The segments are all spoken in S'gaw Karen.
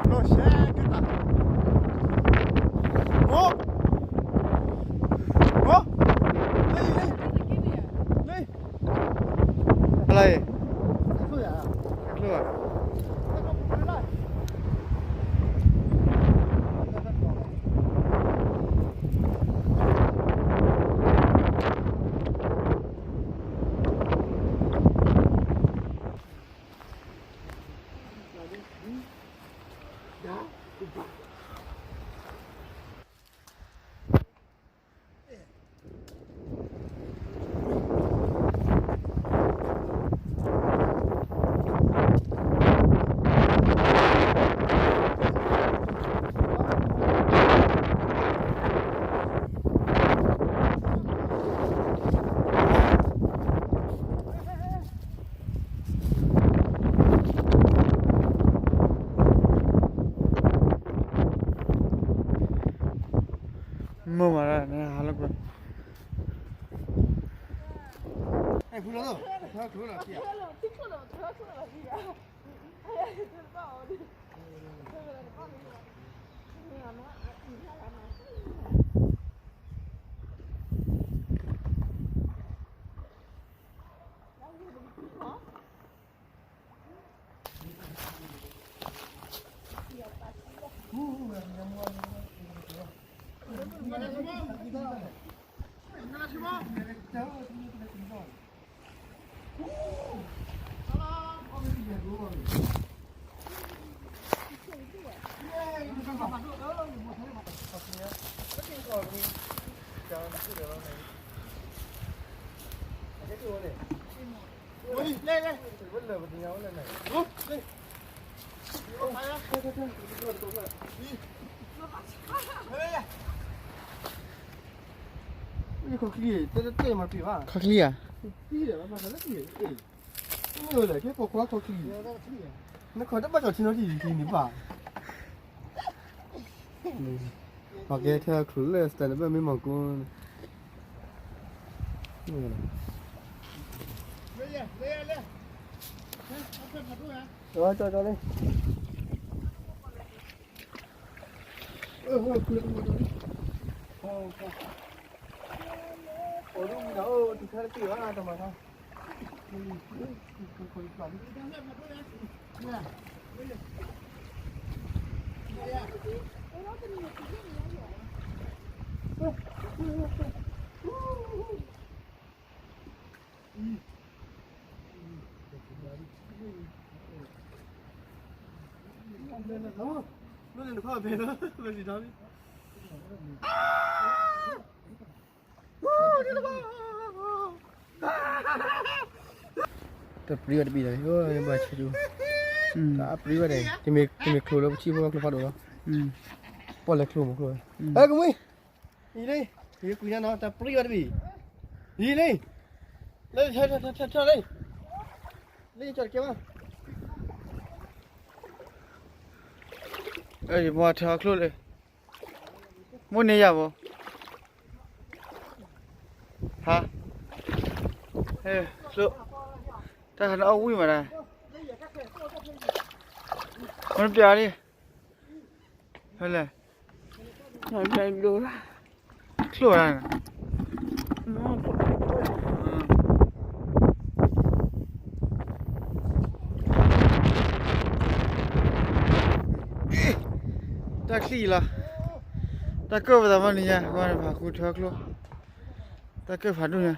လီၤရှဲကတၢၢ်, အိ, အိ, လၢ, လၢ, လၢ, လၢ, မ့ၢ်မးဒၣ်န့ၣ် ဟါလီၤကွၢ်, ခီၣ်ချံဧါ, နခီၣ်တဘၣ်ကီၤထံနီၤထံၣ်န့ၣ်ဘၣ်, ပှၤကဲထဲအချုးလၢ စတၢးလၢဘၣ်မ့ၢ်မၤကိၢ်န့ၣ် ကၠီကၠီလံ, အိၣ်ဒၣ်ဝံၤဒီး အိၣ်တုၤခဲတက့ၢ်ဘၣ် တမၤထါ တပျံၤဝဲတဘ့ၣ်ဒီး ဘၣ်ဆၢဒိၣ်, တပျံၤဝဲဒီး တမ့ၢ်ချိၣ်လၢပထံၣ်ဖိကျိဖးဒိၣ်လီၤ, ပီၢ်လဲၤချိၣ်မးချိၣ်, ဟဲကမုၢ်, အံၤလံ, ယကွံာ်နၤနီၤ တပျံၤဝဲတဘ့ၣ်, အံၤလံ, လၢထီၣ်လံ, လၢယကၠီတကဲဘၣ်, ယမၤထီၣ်ချိၣ်လံ, မိၣ်န့ၢ်ယၤဘၣ်, ဟါ, ချိၣ်, တၢ်ခါန့ၣ်အီၣ်ဝံၣ်မးဒၣ်, မ့ၢ်ပျးလံ, ဖဲလဲၣ်, ချိၣ်ဝဲဒၣ်န့ၣ် တၢ်ချံၣ်လီၤ, တၢ်ကၢၢ်ပသးမ့ၢ်န့ၣ်ညါ ဝဲန့ၣ်ဖးဃုထၢချိၣ်, တၢ်ကၢၢ်ဖးဒိၣ်ညါ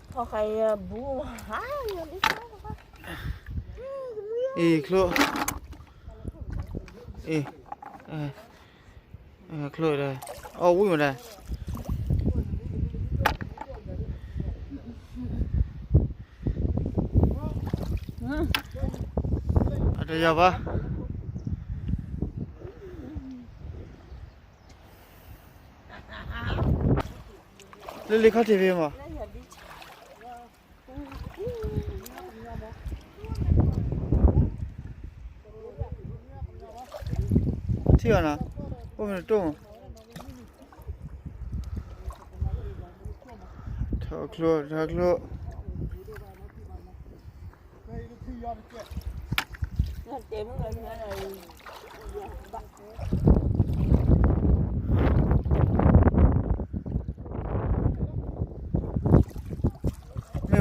အံၤချိၣ်, အံၤ, ချိၣ်ဒီး အီၣ်ဝံၣ်မးဒၣ်, အတယၤဘၣ်, လၢလံခီၣ်ထံးဖဲမး, ယီၤနီၤ, အိၣ်မ့ၢ်တတိၢ်မး, ထီၣ်ချိၣ် ထီၣ်ချိၣ်, မ့ၢ်ဘၣ်နီၤ, အံၤမ့ၢ်ဖဲ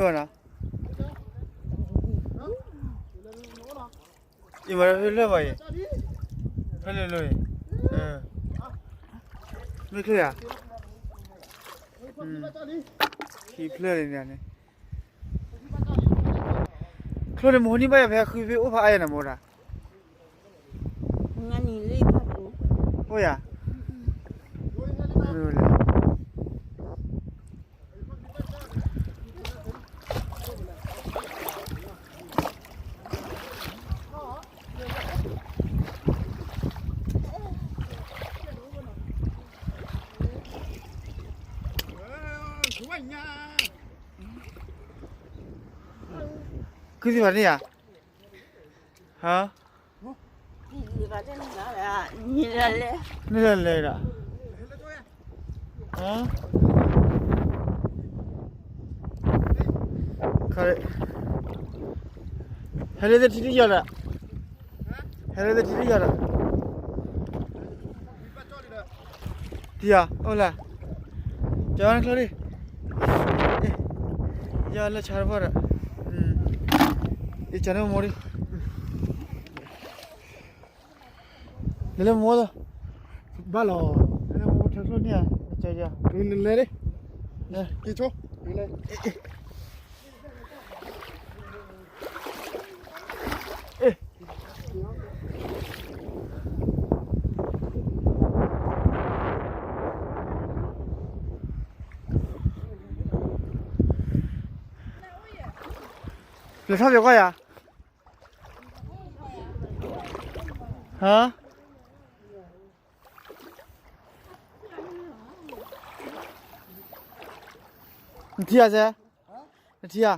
လၢဘၣ်အံၤ, ဖဲလၢလၢအံၤ, မ့ၢ်ချ့ဧါ, ခံဖျၢၣ်လံန့ၣ်န့ၣ်, ချိၣ်န့ၣ် မဟိနံၣ်ဘၣ်ယၤဖဲဃုဖဲအိၣ်ဖးအါယၤန့ၣ်မ့ၢ်ဒၣ်, အိၣ်ယၤ, ကုသ့ၣ်ဘၣ်န့ၣ်ဧါ, ဟါ, န့ၣ်လဲၤဒၣ်, ဟဲလၢတထံၣ်တယီၤဒီး, ဟဲလၢတထံၣ်တယီၤဒီး, တယီၤ အိၣ်လၢ, ကၠီနချီလံ, ယီၤလၢဆါတပှၢ်ဒီး, ယကၠီန့ၣ်မိၢ်လံ, နလဲၤမိၢ်လီၤ, ဘၣ်လီၤ, နလဲၤမိၢ်ထၢကျိၣ်န့ၣ်ဧါ, ကၠီယီၤ, လဲၤလံ, က့ၤဆိ, လဲၤ လဲၤထီၣ်ပၠီၤကွၢ်ယၤ, ဟါ, နထံၣ်ဧါစဲ, နထံၣ်ဧါ,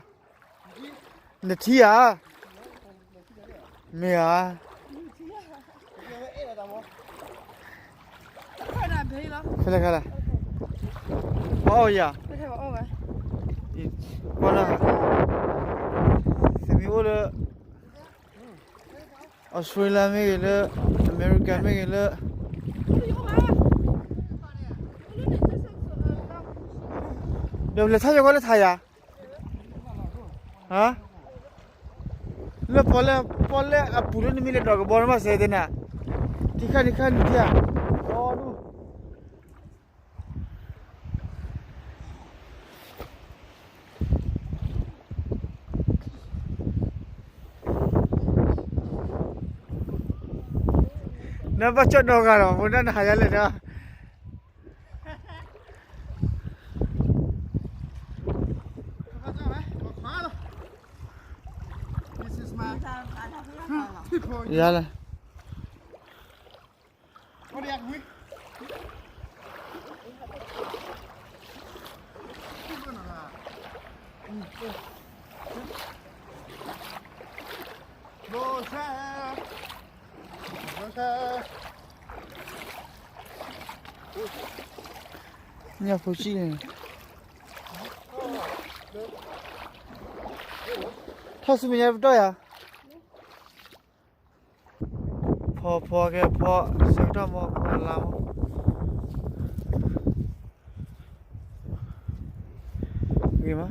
နထံၣ်ဧါ, မ့ၢ်ဧါ, ဖဲလဲၣ်ခါလဲၣ်, ပှၤအီၣ်ယၤ, ပှၤလၢ, သမံၤအိၣ်လၢ Australia မ့ၢ်ဂ့ၤလၢ, America မ့ၢ်ဂ့ၤလၢ, ဒီးလဲၤထီၣ်ယီၤကွၢ်လၢထါယၤ, ဟါ, လၢပီၣ်လဲၣ်, ပီၣ်လဲၣ်အပူၤလၢနမ့ၢ်လဲၤဒိးကဘီနဘၣ်စဲတဲနၤ, ထံခါနံၤခါနံၤထံဧါ, အီဒူၣ် နဘၣ်ကၠီၣ်ဒီဂၤလီၤ ဖိဒၣ်နဟးယါလဲၣ်ဒီး, ယါလဲၣ်. Rosa, Rosa, ညၣ်ဖိဆံၣ်န့ၣ်, ထီၣ်ဆူမဲာ်ညါပတီၢ်ယၤ. ဖီဖီကဲဖီ, ဆၢကတီၢ်မီၤဖီလါမီၤ, ဂ့ၤမး.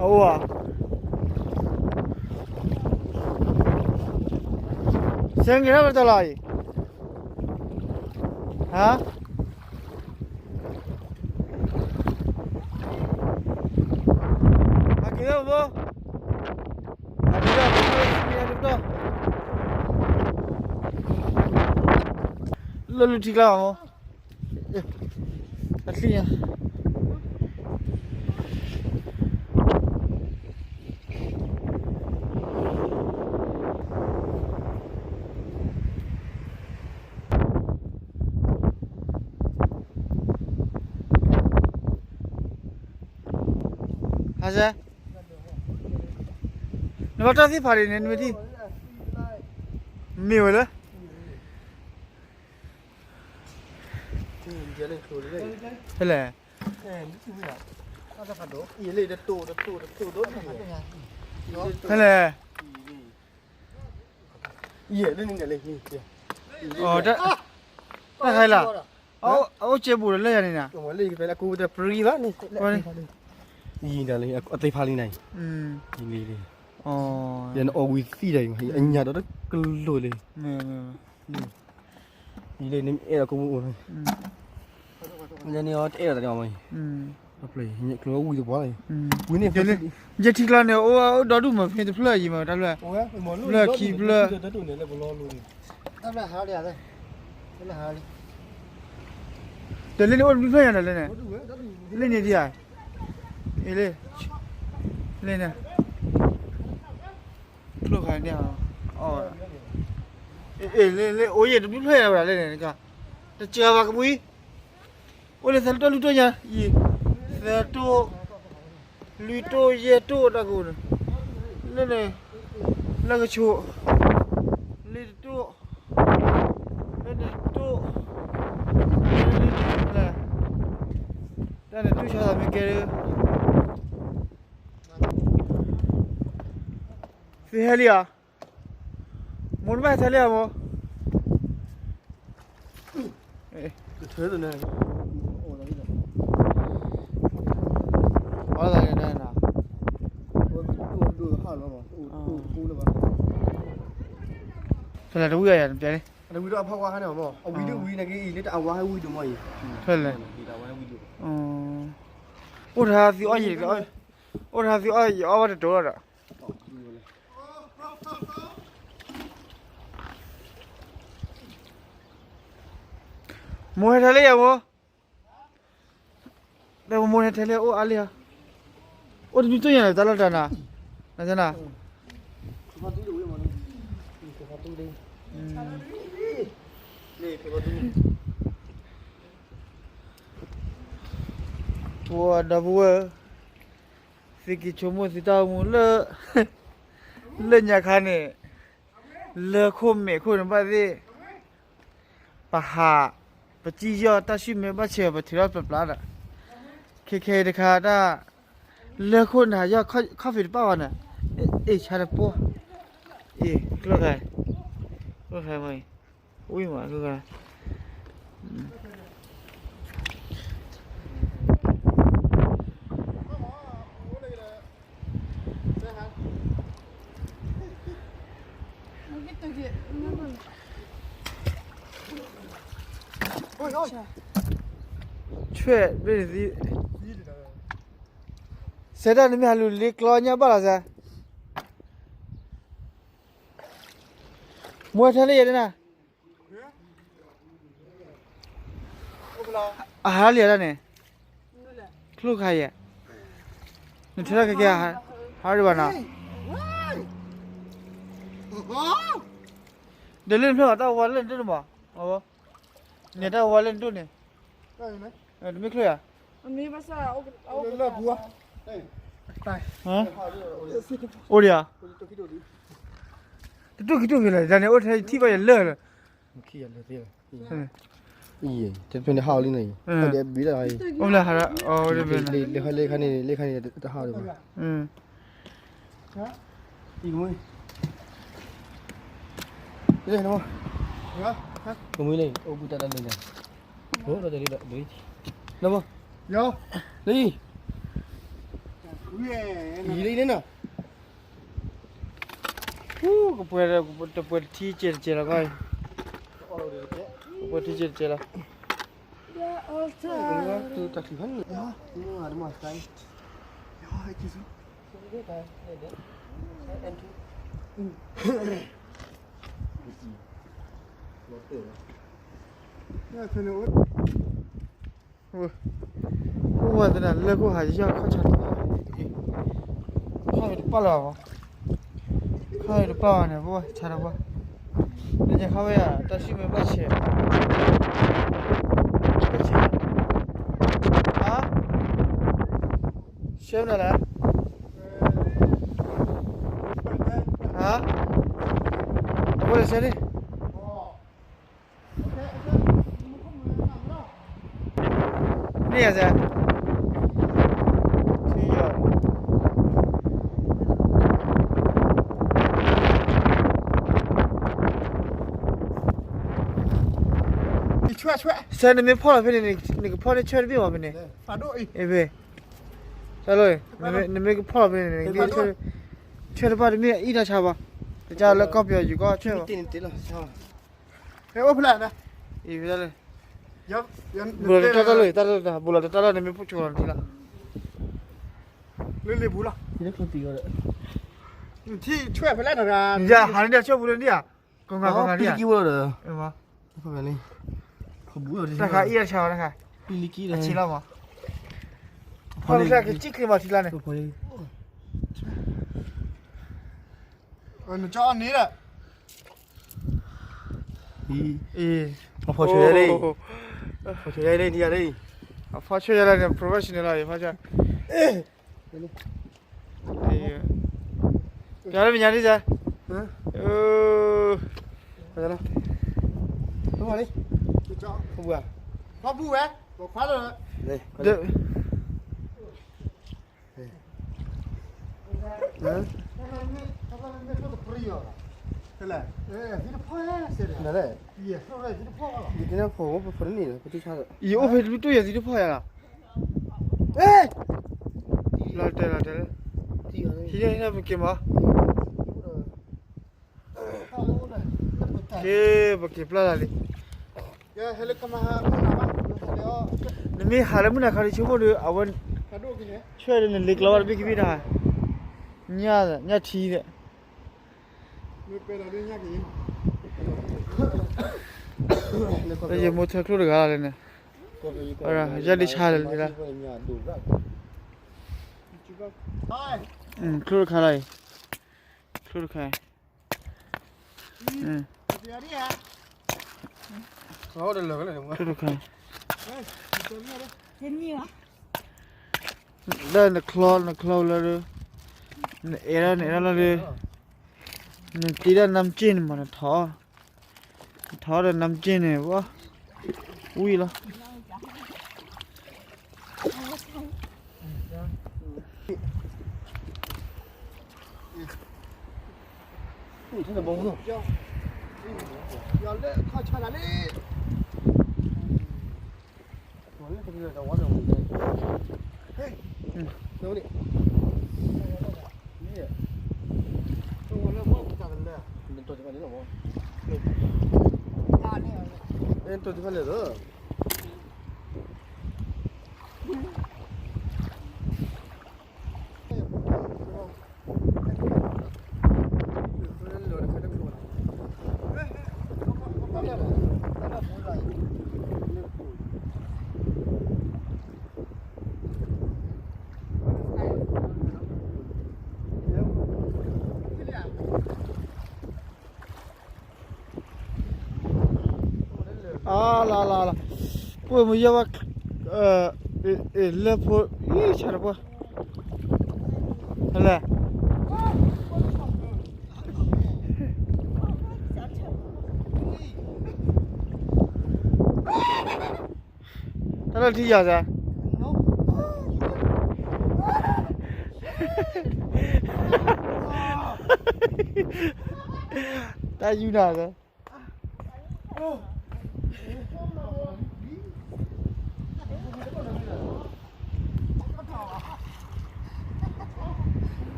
အအိၣ်ဧါ. စဲက့ၤထီၣ်ပတလီၤအံၤ, ဟါ. အက့ၤလၢဘိ, အက့ၤလၢဘိ, လၢလူထံကျါဘၣ်မး, အချံၣ်ညါ. နဘၣ်တၢ်သ့ၣ်ဖးဒ်န့ၣ် နမ့ၢ်ထံၣ်, မ့ၢ်ဝဲလၢ ဖဲလဲၣ်, ဖဲလဲၣ်, တၢ်ဟဲလီၤ, အအိၣ်ကဲဘူးဒီးလၢယၤန့ၣ်နၤ, အသ့ၣ်ဖးလံနၤ, ယနအီၣ်ဝံၤသံဒီး အညၣ်ဒီးတကလိာ်လံ, ယလၢနအဲၣ်ဒိးကမူအိၣ်, ယန့ၣ်အီၤတအဲၣ်ဒိးတၢ်န့ၣ်အီၤမး, ကျိဝံၤတပှၢ်လံ, ဝံၤန့ၣ်, ယထံကျါန့ၣ် အိၣ်ဒီဒူၣ်မး ဖဲတဖျၢၣ်အံၤမး တၢ်ဖျၢၣ်, ဖျၢၣ်ခံဖျၢၣ်, တၢ်ဖျၢၣ်ဟးလံ, တၢ်လၢန့ၣ်အိၣ်တဖျၢၣ်ညါဒီးလၢန့ၣ်, လၢန့ၣ်ဒံးဧါ, အ့လၢ, လၢန့ၣ်, ဖျိခါန့ၣ်, အ့လၢလၢအိၣ်ယဲၢ်တဘျုးဖျၢၣ်ညါဝဲဒၣ်လၢန့ၣ်, တစှၤဘၣ်ကမှံ, အိၣ်လၢသၢတိၣ်လွံၢ်တိၣ်ညါအံၤ, သၢတိၣ်, လွံၢ်တိၣ်ယဲၢ်တိၣ်တၢ်ကအိၣ်န့ၣ်, လၢန့ၣ်, လၢကဆိး, လၢတတိၣ်, လၢန့ၣ်တတိၣ်, လၢန့ၣ်တတိၣ်, တၢ်န့ၣ်တူၢ်ဆါသးမ့ၢ်ကဲ, သုဟဲလံဧါ, မိၢ်နဘၣ်ဟဲထဲလံဧါမိၢ်, ဖဲလဲၣ်တဝံၤအယၤတပျဲၢ်န့ၣ်, အဝံၤဒိၣ်အဖီဝါခါန့ၣ်မး, အဝံၤဒိၣ်ဝံၤနက့အံၤလၢတအဝါဟဲဝံၤဒိၣ်မးအံၤ, ဖဲလဲၣ်, အိၣ်တဟါသံအီၣ်ယံၤ, အိၣ်တဟါသံအီၣ်ယံၤအီၣ်ဘၣ်တတိၤလီၤဒီး, မိၢ်ဟဲထဲလံဧါမိၢ်, တၢ်မိၢ်ဟဲထဲလံအိၣ်အါလံဧါ, အိၣ်တဒုတိၢ်ညါလၢတၢ်လီၢ်တၢ်နၤ, နနၤ, ပှၤဒီပုၢ်ဝဲၢ်, သုက့ၤဆိကမိၣ်သုတၢ်အိၣ်မူလၢ, လၢညါခါန့ၣ်, လၢခိၣ်မဲာ်ခိၣ်န့ၣ်ဘၣ်သ့ၣ်, ပဟး, ပစံၣ်ယီၢ်တၢ်ဆူၣ်မဲာ်ဘၣ်ဆဲးပထုးထီၣ်ပျၢ်ပျၢ်ဒီး, ခဲခဲအံၤတခါတၢ်, လၢခိၣ်နၤယီၢ်ခီၣ်ဖံးတပၣ်ဘၣ်န့ၣ်, အ့ၣ်ဆါတပှၢ်, အ့ၣ်, ကျိခါ, ကျိခါမ့ၢ်, ဝံၣ်မးကျိခါ ဆွဲၣ်, စဲးတၢ်နမ့ၢ်ဟးလူၤလ့ကျီညါဘၣ်လီၤစဲး, မွဲထဲလၢယဲဒၣ်နၤ, အဟးလံယဲဒၣ်န့ၣ်, ချိၣ်ခါယဲ, နထဲလၢခဲကဲ, ဟးဒံးဘၣ်နၤ, ဒီးလၢနဖျၢၣ်ဘၣ်တၢ်ဝါလၢနဒိၣ်န့ၣ်မး, န့ၣ်တၢ်ဝါလၢနဒိၣ်န့ၣ်, တမ့ၢ်ချိၣ်ယၤ, အိၣ်ဒံးဧါ, တတူၢ်ခံတူၢ်ဖဲလဲၣ်, တၢ်န့ၣ်အိၣ်ထဲထံၣ်ဘၣ်ယလၢာ်လၢ တဖဲန့ၣ်ဟးအီၤလံန့ၣ်, အိၣ်လၢဟး, လၢခါလၢခါန့ၣ်လၢခါန့ၣ်တဟးအီၤဒံးဘၣ်, ကမူန့ၣ် အိၣ်ဘူးတၢ်တၢ်လၢညါ, လၢ, လၢ, လၢ, လၢ, ကပှဲၤ, တပှဲၤထံကဲးတကဲးလီၤ, ကပှဲၤထံကဲးတကဲးလီၤ, တၢ်ချံဖးန့ၣ်, အိၣ်ဝဲသနာ်လၢခိၣ်ဟးယီၢ်ခီၣ်ဆါတပၢ်, ခီၣ်တပၢ်လီၤ, ခီၣ်တပၢ်ဘၣ်န့ၣ် ပဝဲဆါတပၢ်, လၢညါခီဝဲယၤ တၢ်ဆံၣ်မဲာ်ဘၣ်ဆဲး, ဘၣ်ဆဲး, ဟါ, ဆဲးမနုၤလဲၣ်, စဲန့ၣ်, န့ၣ်ယၤစဲ, စဲနမ့ၢ်ဖီၣ်လီၤဖဲန့ၣ် နကဖီၣ်န့ၢ်ဆွဲတဘ့ၣ်ဘၣ်ဖဲန့ၣ်, အ့ၣ်ဖဲ, တၢ်လီၢ်, နမ့ၢ်ကဖီၣ်လီၤဖဲန့ၣ် နကဒ် ဆွဲတဘၣ်တမ့ၢ်အံၣ်တၢ်ဆါဘၣ်, တကါလၢကီၢ်ပယီၤယူၤကီၢ်ဆွဲဘၣ်, အိၣ်ဖဲလဲၣ်, အ့ၣ်ဖဲလဲၣ်, ဘူးလီၤတတၢ်လီၢ်, တၢ်လီၢ်, ဘူးလီၤတတၢ်လီၢ် နမ့ၢ်ဖီၣ်ဆိလီၤနထံလီၤ, လၢလ့ပူၤလီၤ, နထံဆွဲဖဲလဲၣ်, ဟးန့ၣ်ဒၣ်ဆွဲပူၤလၢနထံဧါ, ကီၢ်ဂၤကီၢ်ဂၤန့ၣ်ဧါ, တၢ်ခါအံၣ်တၢ်ဆါဝဲတခါ, အဆံးလီၤမး, ဖီၣ်လၢကစံၣ်ချ့မးထံလီၤန့ၣ်, နကၠီန့ၣ်ဒီး အံၤ, အဖီဆိလၢ, ဖီဆိလၢန့ၣ် professional လီၤ, အံၤဖီဆိ, ပျါလၢမဲာ်ညါဒ်စဲ, ဖီဘူဝဲ, ဖီဘူဝဲ, ယအိၣ်ဖဲတတူၢ်ယၤသံတဖီၣ်ယၤလီၤ, လီၤတဲာ်လီၤတဲာ်လၢ, ဟံးန့ၢ်ပက့ၤမး, က့ၤပက့ၤပျၢ်လၢလံ, နမ့ၢ်ဟးလၢမုၢ်နၤခါဒ်ဆိကမိၣ်ဒီး အဝဲ, ဆွဲဒီးနလ့ကျီဘၣ်တဘ့ၣ်ကဘ့ၣ်တၢ်, ညၣ်ထံဒီး ယမိၢ်ထၢချိၣ်တဂၤလၢန့ၣ်, ယဲဒၣ်ဆါလၢလံလၢ, ချိၣ်တခါလၢအံၤ, ချိၣ်တခါ, ချိၣ်တခါ, ဒီးနချီနချီလၢ, နအဲၣ်ဒၣ်နအဲၣ်ဒၣ်လၢ, နတ့ဒၣ်နၢ်မ့ၢ်က့ၣ်န့ၣ်မးနထီၣ်, နထီၣ်ဒီးနၢ်မ့ၢ်က့ၣ်န့ၣ်, ဝံၤလီၤ. အလီၤလီၤလီၤ, ပှၤမုၢ်ယဲၢ်ဝဲ, လၢဖိ, အံၤဆၣ်တပှၢ်, ဟဲလဲၣ် တၢ်လီၢ်ထံယၤစဲ, တၢ်ယူနၤစဲ.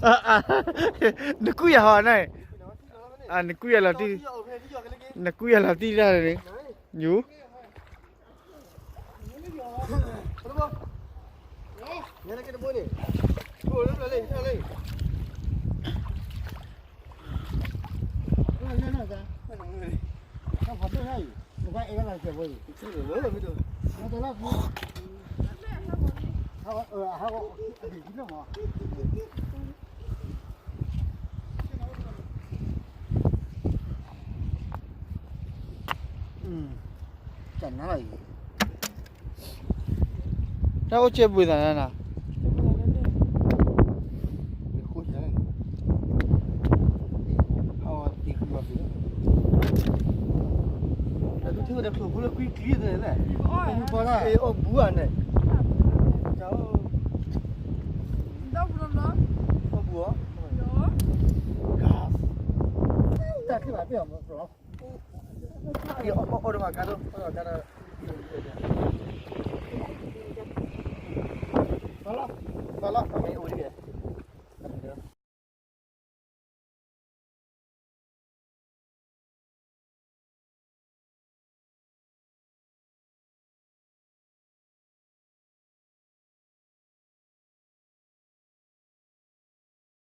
နကူၣ်ယၤဟီန့ၣ်, နကူၣ်ယၤလီၤတံၢ်, နကူၣ်ယၤလီၤတံၢ်တၢ်န့ၣ်, ယူၤ အ တၢ်အိၣ်ကဲဘှံးသးနၤ, တၢ်ထူၣ်ဝဲဒၣ်ချိၣ်ဖိလၢကွံကျံသ့ၣ်န့ၣ်, အီၣ်ဘူးဧါန့ၣ်, အီၣ်ဘူးဧါ, တၢ်ချ့ဘၣ်ပ့ၢ်အီၤမး, အီၣ်တမၤကါဒိၣ်, အီၣ်တမၤကါဒိၣ်, ဘၣ်လီၤ, ဘၣ်လီၤ, အမ့ၢ်အိၣ်ဒ်န့ၣ်,